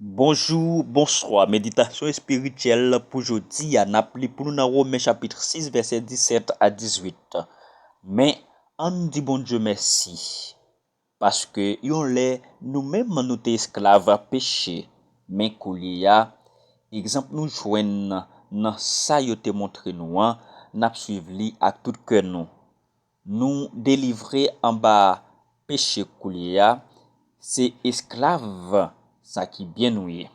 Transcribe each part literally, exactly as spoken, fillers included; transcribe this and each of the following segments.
Bonjou, bonswa. Meditasyon espirityèl pou jodi a, n ap li pou nou nan Women chapit sis, vèsè disèt a dizuit. Men, ann di Bondye mèsi, paske yon lè, nou menm, nou te esklav peche, men koulye a, egzanp nou jwenn nan sa yo te montre nou an, n ap swiv li ak tout kè nou. Nou delivre anba peche koulye a, se esklav sa ki byen nou ye.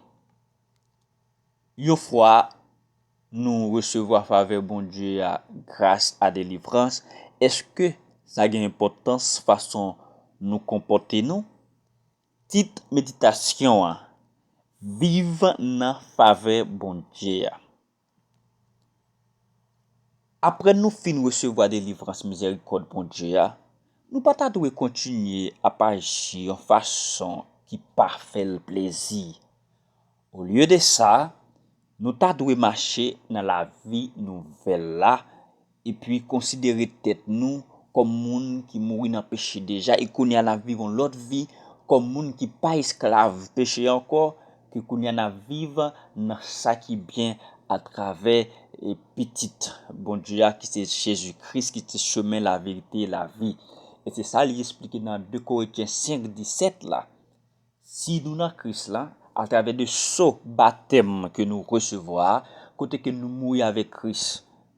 Yon fwa nou resevwa favè Bondye a gras a delivrans, èske sa gen enpòtans fason nou konpòte nou? Tit meditasyon an, Viv nan favè Bondye a. Apre nou fin resevwa delivrans mizèrikòd Bondye a, nou pa ta dwe kontinye ap aji yon fason ki pa fè l plezi. Olye de sa, nou ta dwe mache nan lavi nouvèl la epi konsidere tèt nou kòm moun ki mouri nan peche deja e kounye a n ap viv yon lòt vi kòm moun ki pa esklav peche ankò, ke kounye a n ap viv nan sa ki byen atravè e Pitit Bondye a ki se Jezi Kris ki se chemen, laverite e lavi. E se sa li esplike nan de Korentyen senk disèt la. Si nou nan Kris la, atravè de so batèm ke nou resevwa a, kote ke nou mouri avèk Kris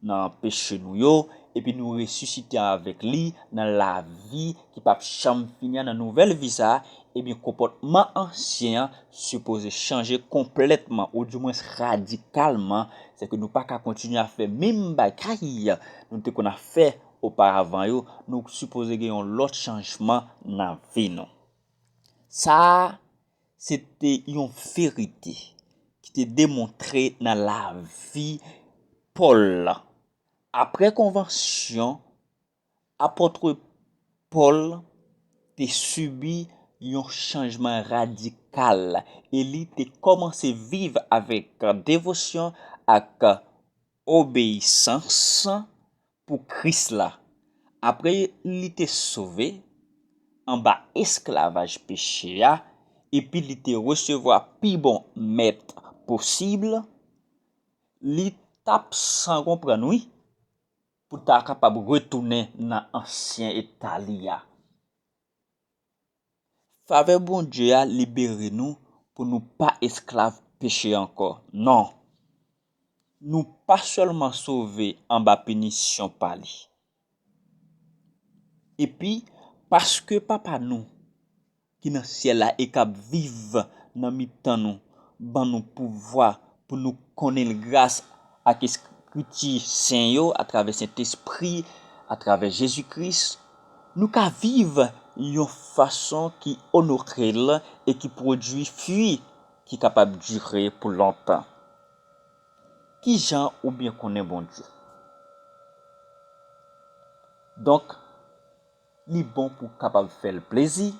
nan peche nou yo, epi nou resisite avèk li nan lavi ki p ap janm fini an, nan nouvèl vi sa a, ebyen, konpòtman ansyen an sipoze chanje konplètman, oudimwens radikalman. Se ke nou pa ka kontinye ap fè menm bagay nou te konn ap fè oparavan yo, nou sipoze gen yon lòt chanjman nan vi nou. Sa a, se te yon verite ki te demontre nan lavi Pòl la. Apre konvansyon, apot Pòl te sibi yon chanjman radikal e li te kòmanse viv avèk devosyon ak obeyisans pou Kris la. Apre li te sove anba esklavaj peche a, epi li te resevwa pi bon mèt posib, li t ap san konprann, wi, pou ta kapab retounen nan ansyen eta li a. Favè Bondye a libere nou pou nou pa esklav peche ankò. Non. Nou pa sèlman sove anba pinisyon pa li. Epi, paske Papa nou ki nan syèl la e k ap viv nan mitan nou ban nou pouvwa pou nou konnen l gras ak eskriti sen yo, atravè Sentespri, atravè Jezi Kris, nou ka viv yon fason ki onore l e ki pwodui fwi ki kapab dire pou lontan. Ki jan ou byen konnen Bondye? Donk, li bon pou w kapab fè l plezi.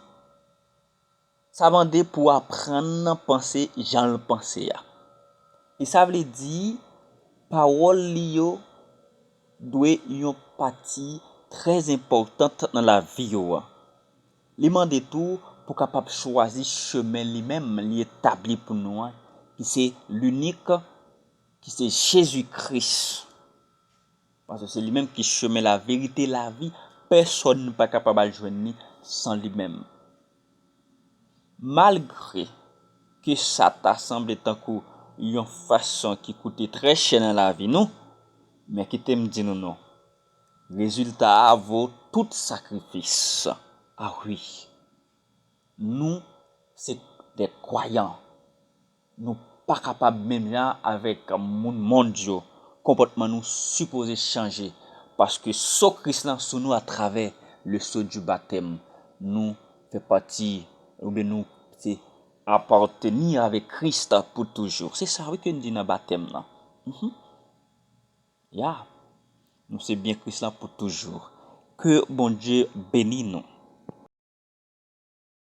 Sa mande pou w aprann panse jan l panse a. E sa vle di, pawòl li yo dwe yon pati trè enpòtan nan lavi yo a. Li mande tou pou w kapab chwazi chemen li menm li etabli pou nou an, ki se linik, ki se Jezi Kris. Paske se li menm ki chemen, laverite, lavi. Pèsonn pa kapab al jwenn li san li menm. Malgre ke sa ta sanble tankou yon fason ki koute trè chè nan lavi nou, men kite m di nou non. Rezilta a vo tout sakrifis. A wi. Nou se de kwayan. Nou pa kapab menm jan avèk moun mond yo. Konpòtman nou sipoze chanje, paske so Kris lan sou nou atravè le so di batèm. Nou fè pati, oubyen nou se apateni avèk Kris pou toujou. Se sa wi ke n di nan batèm nan. Mhm. Ya. Nou se byen Kris lan pou toujou. Ke Bondye beni nou.